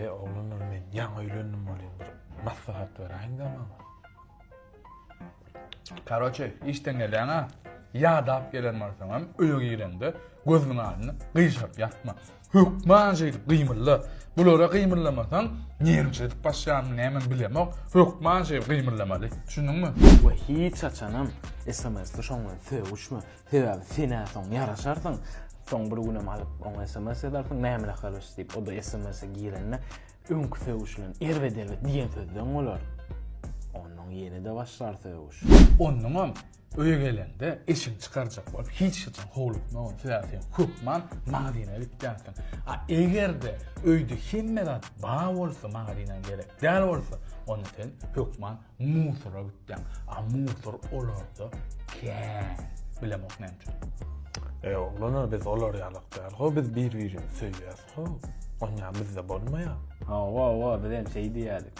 E oglanlar men ýaňy öýlendim welin bir maslahat beräýiňdä maňa. Karoçe, işden gelýäň-ä, ýadap gelen bolsaňam, öýe gireňde gözüniň alnynda gyşaryp ýatma. Hökman şeýdip gymylda. Bulara gymyldamasaň, nerwçi edip başlaýarmy nämemi bilemok. Hökman şeýdip gymyldamaly. Düşündiňmi? We hiç haçanam SMS-de şoň bilen sögüşme. Sebäbi sen-ä soň ýaraşarsyň. Soň bir günem alyp oňa SMS ýazarsyň, näme haryş diýip, o-da SMS-e girende öňki sögüşilen erbet-erbet diýen sözleň bolar. Onnoň ýene-de başlar sögüş. Onnoňam öýe gelende eşigiňi çykarjak bolup hiç haçan howlukma ony, sebäbi sen hökman magazyna gitýänsiň. A eger-de öýde hemme zat bar bolsa, magazyna gerek däl bolsa, onda sen hökman Musora gitýäň. A musor olarda kän. Bilemok näme üçin. E oglanlar biz olar ýalak däl ho biz bir birimizi söýýäs ho. Onýa bizde bolmaýar. Hawa hawa bizem şeý diýýädik.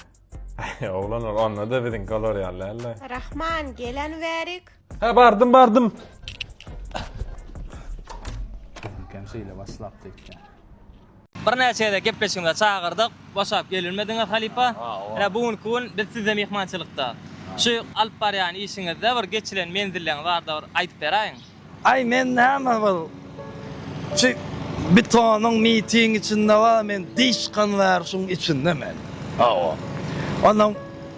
Oglanlar onda da biziňki olar ýaly däl-le. Rahman gelen bärik. Hä bardym bardym. Biziňkem şeýle başlapdy ekeni. Birnäçe gezek gepleşigimize çagyrdyk, boşap gelinmediňiz halypa. Ine bu günki gün biz sizde myhmançylykda. Şu alyp barýan işiňizde bir geçilen menzilleňiz barda bir aýdyp beräýiň. Aý men näme bir şu bitonyň mitiň içinde bar men dyşkan bäri şuň içinde men. Hawa. Ondan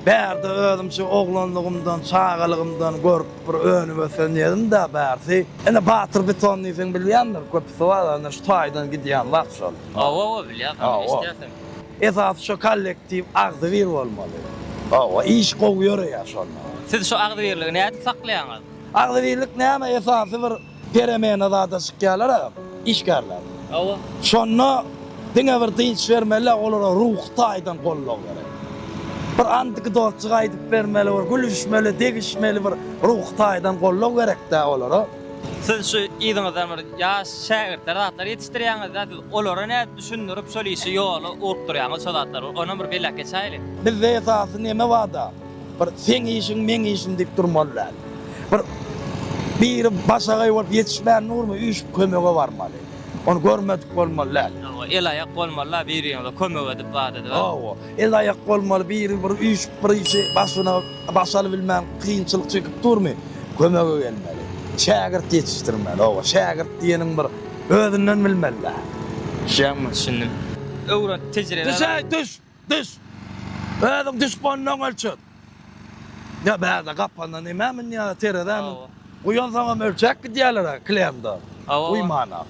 bärde özüm şu oglanlygymdan çagalygymdan görüp bir önüp ösen ýerim-dä bärsi. Ine Batyr beton diýseň bilýändir köpüsi bar ine şu taýdan gidýän zat şol. Hawa hawa bilýän Hawa. eşidýäs. Esasy şo kollektiw agzybir bolmaly. Hawa iş gowy ýöreýär şonda. Siz şu agzybirligi nädip saklaýaňyz? Agzybirlik näme esasy bir peremena zada çykýarlar-a işgärler. Hawa. Şonda diňe bir dynç bermeli däl, olara ruhy taýdan goldaw gerek. Bir anekdotjyk aýdyp bermeli, bir gülüşmeli, degişmeli bir ruhy taýdan goldaw gerek-dä olara. Siz şu yzyňyzdan bir ýaş şägirtler zatlar ýetişdirýäňiz-dä, siz olara nädip düşündirip şol işi ýola ugrukdyrýaňyz şo zatlary, onam bir belläp geçäýeliň. Bizde esasy neme bar-da, Bir seň işiň, meň işim diýip durmaly däl. Bir biri başagaý bolup ýetişmän durmy, üýşüp kömege barmaly. Ony görmedik bolmaly däl. Hawa, el-aýak bolmaly-da bir-biriňize kömek edip zat edip. Hawa, el-aýak bolmaly, biri bir üýşüp bir işi başyna baş alybilmän kynçylyk çekip durmy, kömege gelmeli. Şägirt ýetişdirmeli. Hawa, şägirt diýeniň bir özünden bilmeli-dä. Düşýäňmi? Düşündim. Öwret, tejribe. Düşäý, düş! Düş! Özüň düşüp ondan ölçet. Ýa bärde gapanda nämä münýärler, terezä mün. Guýansoňam ölçäp gidýärler-ä klemda. Guýmana.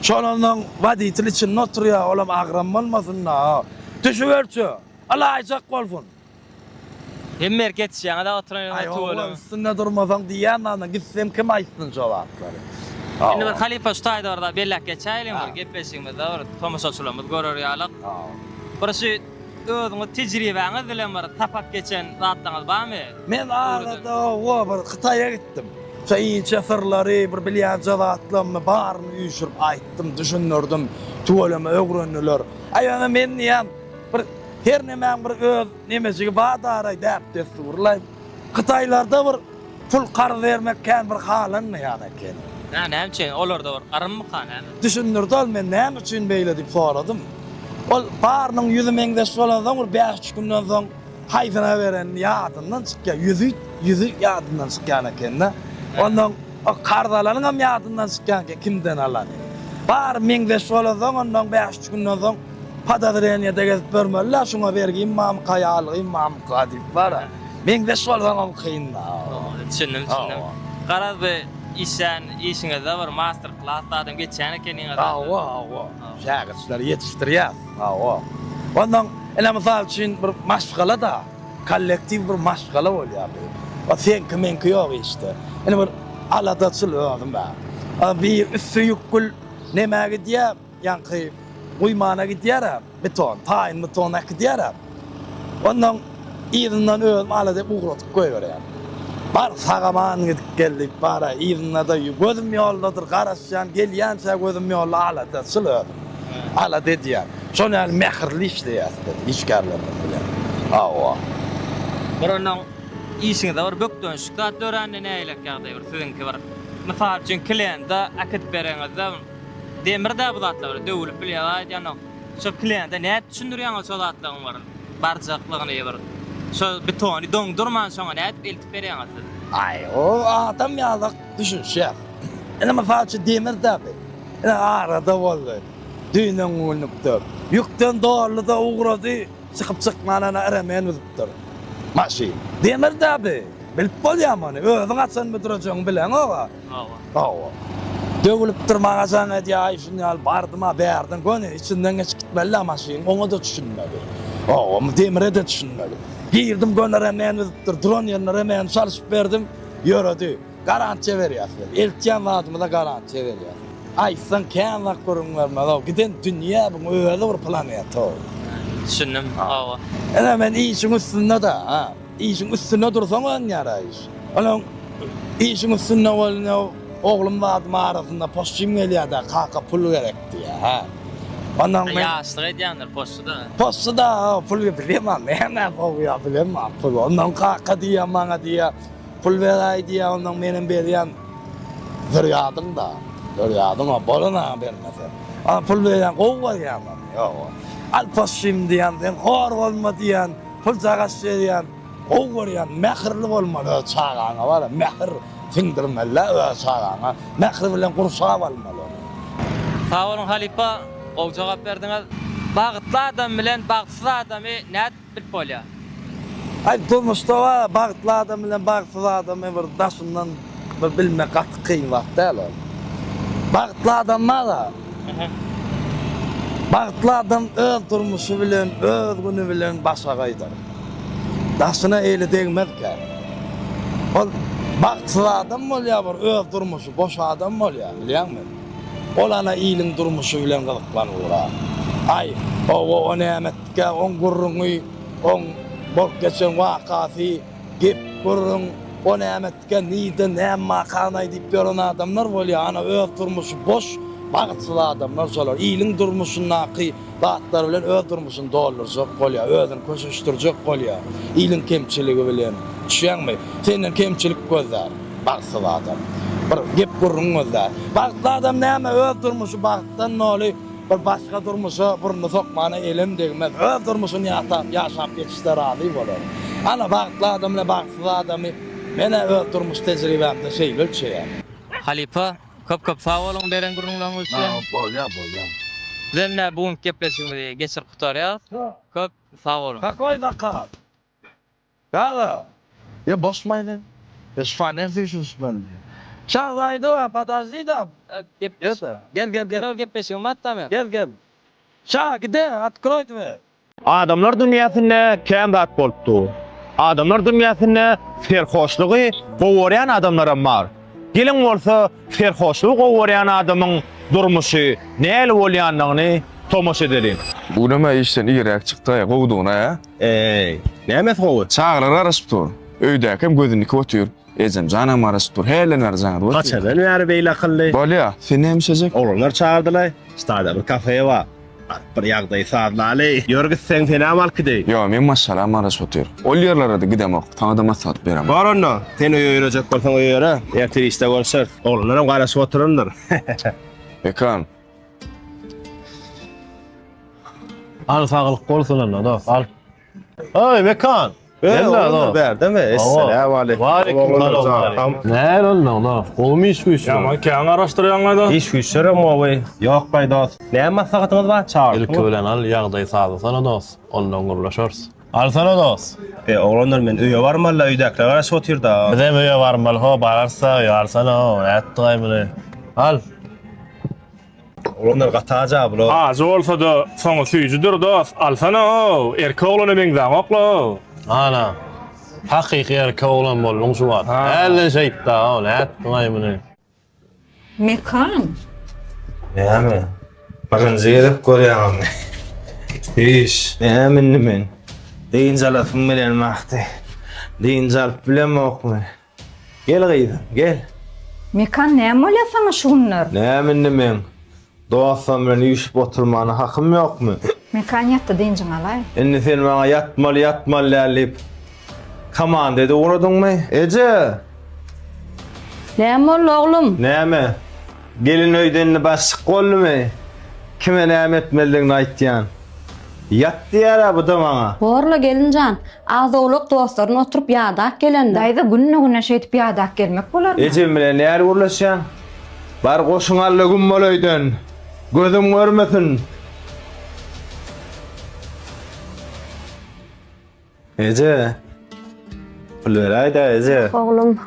Şondan woditel içinde oturýar, olam agram bolmasyn-da. Düşüp ölçe. Ylaýjak bolsun. Hem berk ýetişýäňiz-ä oturan ýeriňizde Aý, tüweleme. oba üstünde durmasaň diýýän zadyň, gitsem kim aýtsyn şo zatlary. Indi bir halypa şu taýda bir zat belläp geçäýeliň bir gepleşigimizde bir tomaşaçylarymyz görer ýalyk. Bir şu özüňiz tejribäňiz bilen bir sapak geçen zatlaryňyz barmy? Men arada oba bir Hytaýa gitdim. Şo inçe syrlary, bir bilýänje zatlarymy baryny üýşürip aýtdym, düşündirdim. Tüweleme öwrendiler. Aý ýöne men diýýän bir her nemäň bir öz Nemejigi bar-daraý däp-dessurlaý. Hytaýlarda bir pul karz bermek kän bir halanmaýan eken. Nä, näme üçin? Olarda bir yrymmyka näme? Düşündirdi ol, men näme üçin beýle diýip soradym. Ol barynyň ýüzi meňzeş bolansoň bir bäş-üç günden soň haýsyna berenini ýadyndan çykýar. Ýüzi, ýüzi ýadyndan çykýan eken-de. Onsoň o karz alanyňam ýadyndan çykýan eken kimden alany. Bary meňzeş bolansoň ondan bäş-üç günden soň Podozreniýede gezip görmeli-dä, şuňa bergim barmyka ýa algym barmyka diýip bar-a. Meňzeş bolsaňam kyn-da. Düşündim, düşündim. Garaz bu işlän işiňizde bir master klas zadam geçýän ekeniňiz. Hawa, hawa. Şägirtleri ýetişdirýäs. Hawa. Onsoň ine mysal üçin bir maşgala-da, kollektiw bir maşgala bolýar bu. O seňki-meňki ýok işde. Ine bir aladaçyl özüm-ä. Bir üsti ýükgül nämä gidýär? Ýaňky guýmana gidýär-ä, beton, taýyn beton äkidýär-ä. Onnoň yzyndan özüm ala dek ugradyp goýberýän. Bar, sag-aman gidip gel diýip, bar-a, yzynda-da gözüm ýoldadyr, garaşýan, gelýänçä gözüm ýolda, aladaçyl özüm. Alada edýän. Şol ýaly mähirli işleýäs biz işgärlerimiz bilen. Hawa. Bir onnoň işiňizde bir bökdençlik zat dörände nägilek ýagdaý bir siziňki bir, mysal üçin, klenda äkidip bereňizde, Demir-dä bu zatlar bir döwülip bilýär aýdýanok. Şo kliýente nädip düşündirýäňiz şo zatlaryň bir barjaklygyny bir şo bitony doňdurman şoňa nädip eltip berýäňiz siz? Aý, o adam ýalak düşünişýär. Ine mysal üçin demir dagy. Ine arada boldy. Düýn öňňünlikde. Ýükden doldy-da ugrady, çykyp çykman ana remen üzüpdir. Maşyn. Demir dagy. Bilip bolýarmy ony? Özüň haçan büdrejegiňi bileňok-a. Hawa. Hawa. Döwülipdir maňa jaň edýär, aý şuny ýaly bardym-a bärden göni içinden geçip gitmeli-dä maşynyň, oňa-da düşünmeli. Hawa, demire-de düşünmeli. Girdim göni remen üzüpdir, duran ýerinde remeni çalşyp berdim, ýöredi. Garantiýa berýäs biz. Eltýän zadymyza garantiýa berýäs. Aýtsaň kän zat gürrüň bermez-ow. Giden dünýä buň özi bir planeta-ow. Düşündim, hawa. Ine men işiň üstünde-de, ha. Işiň üstünde dursaň önýär-ä iş. Onuň işiň üstünde bolýa, oglum zadym arasynda poçjym gelýär-dä, kaka pul gerek diýýär, hä. Ondan men Ýaşlyk edýändir poçta-da. Poçta-da, pul bilemok, nämä sowýar bilemok pul. Ondan kaka diýýär maňa diýýär, pul beräý diýýär, ondan menem berýän. Zürýadyň-da, zürýadyň-a bolan-a bermese. Ana pul berýän gowy görýän ony, ýok. Al poçjym diýýän, sen hor bolma diýýän. Puljagaş berýän, gowy görýän, mähirli bolmaly öz çagaňa bar, mähir siňdirmeli öz çagaňa, mähir bilen gurşap almaly ony. Sag boluň halypa, gowy jogap berdiňiz. Bagtly adam bilen bagtsyz adamy nädip bilip bolýar? Aý durmuşda bar, bagtly adam bilen bagtsyz adamy bir daşyndan bir bilmek gaty kyn zat däl ol. Bagtly adam bar-a. Bagtly adam öz durmuşy bilen, öz güni bilen başagaýdyr. Daşyna eli degmezkä. Ol bagtsyz adam bolýar bir öz durmuşy boş adam bolýar, bilýäňmi? Ol ana iliň durmuşy bilen gyzyklanyp ugrar. Aý, hawa, o näme etdikä, oň gürrüňi, oň bolup geçen wakasy, gep, gürrüň, o näme etdikä, nirde, näme wakany diýip ýören adamlar bolýar. Ana, öz durmuşy boş, bagtsyz adamlar şolar. Iliň durmuşyndaky zatlar bilen öz durmuşyny doldurjak bolýar, özüni köşeşdirjek bolýar iliň kemçiligi bilen. Düşýäňmi? Senden kemçilik gözlär bagtsyz adam. Bir gep-gürrüň gözlär. Bagtly adam näme, öz durmuşy bagtdan doly. Bir başga durmuşa burnuny sokmana elem degmez. Öz durmuşyny ýatap, ýaşap geçişde razy bolar. Ana, bagtly adam bilen bagtsyz adamy men-ä öz durmuş tejribämde şeýle ölçeýän. Halypa, köp köp sag boluň beren gürrüňleriňiz üçin. Bolýar, bolýar. Bizem ine bu günki gepleşigimizi geçirip gutarýas. Köp sag boluň. Kakoý zakaz? Gaza. Ýa bosmaý sen. Ýa şifaner süýşüşmeli. Şahzaýdowa podожди tam. Gel gel gel. Gepleşigim batda men. Gel gel. Şa gide otkroý dwer. Adamlar dünýäsinde kän zat bolup dur. Adamlar dünýäsinde serhoşlygy gowy görýän adamlaram bar. Geliň bolsa serhoşlygy gowy görýän adamyň durmuşy nähili bolýandygyny tomaşa edeliň. Bu günem-ä işden irräk çykdy-aý, gowudygyna-ä. Eý, nämesi gowy? Çagalar garaşyp dur. Öýdäkem gözüni dikip otyr. Ejem janam garaşyp dur. Hälden bäri jaň edip otyr. Haçandan bäri beýle akylly? Bolýa, sen näme işlejek? Oglanlar çagyrdylaý. Ştaýda bir kafe bar. Baryp bir ýagdaýy sazlaly. Ýör gitseň senem alyp gideý. Ýok, meň maşgalam garaşyp otyr. Ol ýerlere-de gidemok. Saňa-da maslahat beremok. Bar onda. Sen öýe ýörejek bolsaň öýe ýöre. Ertir işde görşeris. Oglanlaram garaşyp oturandyr. Mekan. Al saglyk bolsun onda dost al. Oý Mekan. Ey, Gel oglanlar dost. bärdemi? Essalamu Waleýkim salam. Näl onda dost? Gowumy iş güýçler? Ýaman kän garaşdyrýaňa-da. Iş güýçlerem gowy. Ýok baý dost. Näme maslahatyňyz bar? Çagyrdyňyz. Ilki bilen al ýagdaýy sazlasana dost. Ondan gürleşeris. Alsana dost. E, oglanlar men öýe barmaly-la, öýdäkiler garaşyp otyr-da. Bizem öýe barmaly ho, bararys-da öýe alsana ho, nätdigaý muny. Al. Oglanlar gaty ajap bular. Ajy bolsa-da, soňy süýjüdir dost. Alsana-ow, erkek oglana meňzäňok-la-ow. Ana, hakyky erkek oglan bolduň şu wagt. Hälden şeýtdi-ow, nätdiňaý muny. Mekan. Näme? Birinji gezek görýäňmi? Iş. Näme indi men? Dynç alasym gelen wagty. Dynç alyp bilemokmy? Gel gyzym, gel. Mekan näme bolýa saňa şu günler? Näme indi meň dostlarym bilen üýşüp oturmana hakym ýokmy? Mekan ýatda dynjyňy alaý. Indi sen maňa ýatmaly ýatmaly däl diýip komanda edip ugradyňmy? Eje! Näme boldy oglum? Näme? Gelin öýde indi başlyk boldumy? Kime näme etmelidigini aýtýan. Ýat diýýär-ä bu-da maňa. Borla gelinjan, az-owlak dostlaryny oturyp ýadap gelendir. Daýza günde-güne şeýdip ýadap gelmek bolarmy? Ejem bilen näl gürleşýäň? Bar goşuňy al-da güm bol öýden. Gözüm görmesin. Eje, pul beräý-dä, eje. Oglum,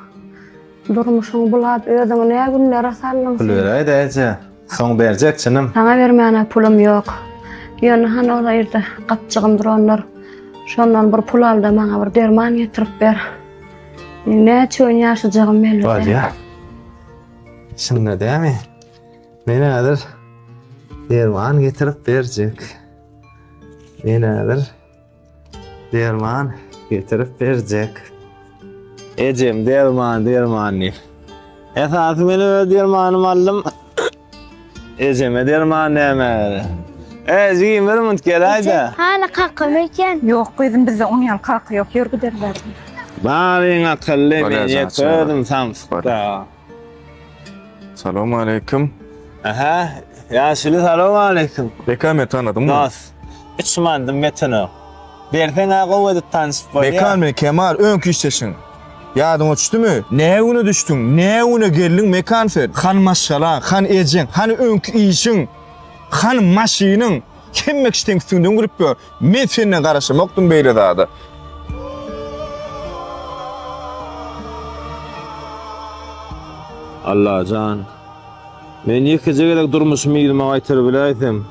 durmuşyňy bulap özüňi nä günlere saldyň sen? Pul beräý-dä, eje. Soň berjek, çynym. Saňa bermäne pulum ýok. Ýöne hany ol ýerde gapjygym durandyr. Şondan bir pul al-da maňa bir derman getirip ber. Meň näçe gün ýaşajagym belli däl. Bolýar. Şunda dämi? Men häzir derman getirip berjek. Men häzir Derman getirip berjek. Ejem derman derman diýip. Esasy men öz dermanymy aldym. Ejeme derman näme gerek? Ey jigim bir munt geläýdä. Hany kakam eken. Ýok gyzym bizde oň ýaly kaka ýok ýör gidelim bärden. Baryň akylly men ýeke özüm samsykda. Salowmaleýkim. Aha, ýaşuly salowmaleýkim. Beka meni tanadyňmy? Dos, üç mandym metenok. Berseň-ä gowy edip tanyşyp bolýar. Mekan men Kemal, öňki işdeşiň. Ýadyňa düşdümi? Nä güne düşdüň, nä güne geldiň Mekan sen? Hany maşgalaň, hany ejeň, hany öňki işiň, hany maşynyň? Hemme kişi seň üstüňden gülüp ýör. Men senden garaşamokdym beýle zada. Allajan, men ýekeje gezek durmuşymy yzyma gaýtaryp biläýsem,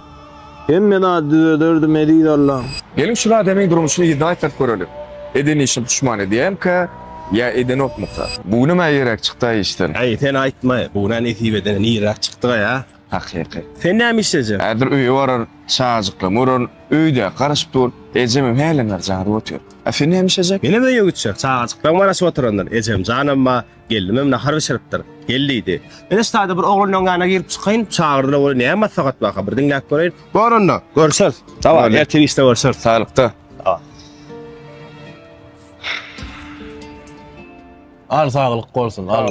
hemme zady düzederdim eziz Allam. Geliň şul adamyň durmuşyny yzyna gaýtaryp göreli. Eden işine puşman edýämkä ýa edenokmyka? Bu günem-ä irräk çykdy-aý işden. Äý, sen aýtma, bu gün-ä nesip edene irräk çykdyk-aý, a? Hakyky. Sen näme işlejek? Häzir öýe barar, çagajyklarymy görerin. Öýdäki garaşyp dur. Ejemem hälem bäri jaňyryp otyr. A sen näme işlejek? Menem öýe gitjek. Çagajyklaň garaşyp oturandyr. Ejem janam bar. Gelnimem nahar bişiripdir. Gel diýdi. Ine şu taýda bir oglanlaň ýanyna girip çykaýyn. Çagyrdylar welin näme maslahat barka bir diňläp göreýin. Bor onda, görşeris. Daway, ertir işde görşeris. Saglykda. Al saglyk bolsun, al.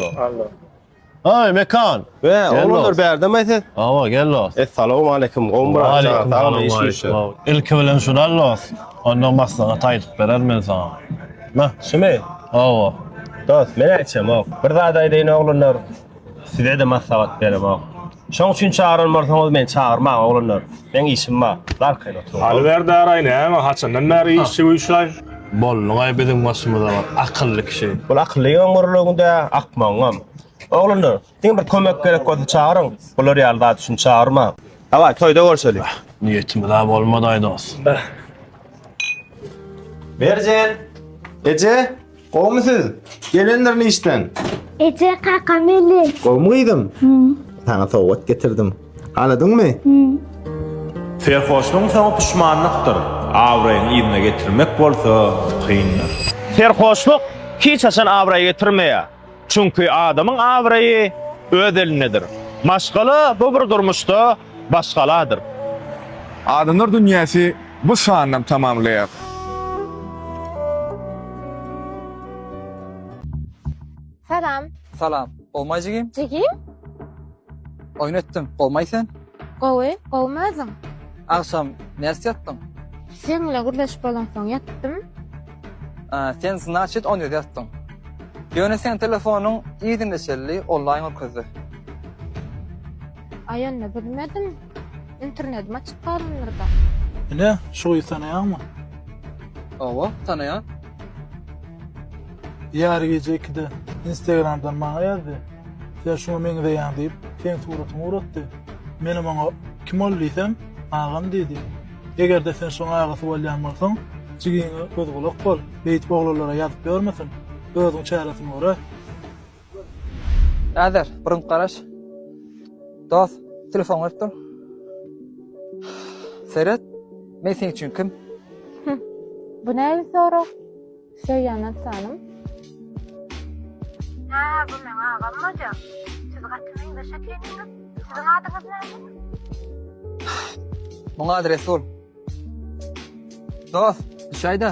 Aý, Mekan. Be, oglanlar bärdemi siz? Hawa, gel dost. Essalawmaleýkim, gowmy brat? Waleýkim salam, waleýkim. Ilki bilen şuny al dost. Ondan maslahat aýdyp berer men saňa. Mä, şumy? Hawa. Dost, men aýtjamok. Bir zat aýdaýyn oglanlar, size-de maslahat beremok. Şoň üçin çagyran bolsaňyz meni çagyrmaň oglanlar. Meň işim bar. Arkaýyn oturyň. Alyber daraý näme haçandan bäri işçi güýçlaý. Bolduňaý biziň başymyza bir akylly kişi. Bul akyllyňam gurlugyň-da, akmagyňam. Oglanlar, diňe bir kömek gerek bolsa çagyryň. Bular ýaly zat üçin çagyrmaň. Dawaý, toýda görşeli. Niýetimiz-ä bolmadaý dos. Merjen! Eje! Gowumy siz? Gelendirin işden. Eje kakam geldi. Gowumy gyzym? Saňa sowgat getirdim. Haladyňmy? Serhoşlygyň soňy puşmanlykdyr, abraýyňy yzyna getirmek bolsa kyndyr. Serhoşlyk hiç haçan abraý getirmeýär. Çünki adamyň abraýy öz elindedir. Maşgala bu bir durmuşda baş galadyr. Adamlar dünýäsi bu sanam tamamlaýar. Salam. Salam. Gowmaý jigim? Jigim? Oýun etdim. Gowmaý sen? Gowy, gowumy özüň? Agşam näçe ýatdyň? Seň bilen gürleşip bolansoň ýatdym. Sen znaçit on ýedi ýatdyň. Ýöne seň telefonyň yzynda çelli onlaýn görkezdi. Aý onda bilmedim. Internedim açyk galandyr-da. Ine, şu gyzy tanaýaňmy? Hawa, tanaýan. Ýary gije ikide Instagramdan maňa ýazdy. Sen şuňa meňzeýäň diýip, seň suratyňy ugratdy. Menem oňa kim ol diýsem, agam diýdi. Eger-de sen şoň agasy bolýan bolsaň, jigiňe göz-gulak bol, beýdip oglanlara ýazyp ýörmesin. Özüň çäresini gör-ä. Häzir, bir minut garaş. Dost, telefon berip dur. Seret, men seň üçin kim? Bu nähili sorag? Söýýän ynsanym. Hä, bu meň agam bolýar. Siz gaty meňzeş ekeniňiz. Siziň adyňyz näme? Muň ady Resul. Dost, düşäý-dä.